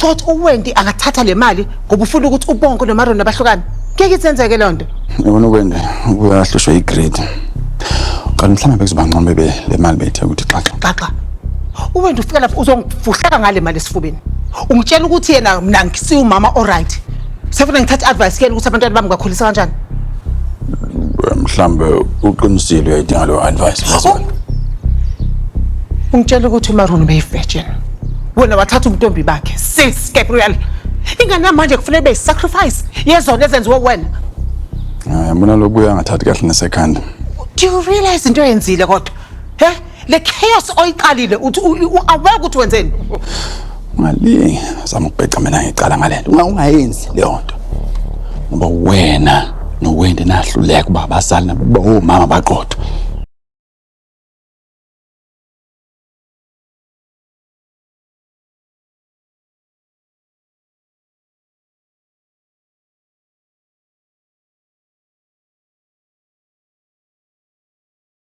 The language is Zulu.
Ucotha uWendy angathatha le mali ngoba ufuna ukuthi uBonko noMarona bahlukane. Ngeke isenzeke leyo nto. Yabona uWendy ubuye ahlushwe yi-greed. Kanti mhlawumbe bekuzoba ngcono bebe le mali beyithe ukuthi xaxa. Xaxa. UWendy ufika lapho uzongifuhleka ngale mali esifubeni. Ungitshela ukuthi yena mina ngisiwu mama alright. Sefuna ngithathe advice kuyena ukuthi abantwana bami ngakhulisa kanjani. Mhlawumbe uqinisile uyayidinga leyo advice. Oh. Ungitshela ukuthi uMaruni beyi-virgin. Wena wathatha ubuntombi bakhe. Sis Gabriel. Ingane manje kufanele be sacrifice yezona ezenziwe wena. Yabona lobuya angathathi kahle nesekhanda. Do you realize into oyenzile kodwa? He? Le chaos oyiqalile uthi aware ukuthi wenzeni? Ungalingi zama ukubheca mina ngicala ngalento. Ungayenzi leyo nto. Ngoba wena noWendy nahluleka uba abazali nabo omama baqotho.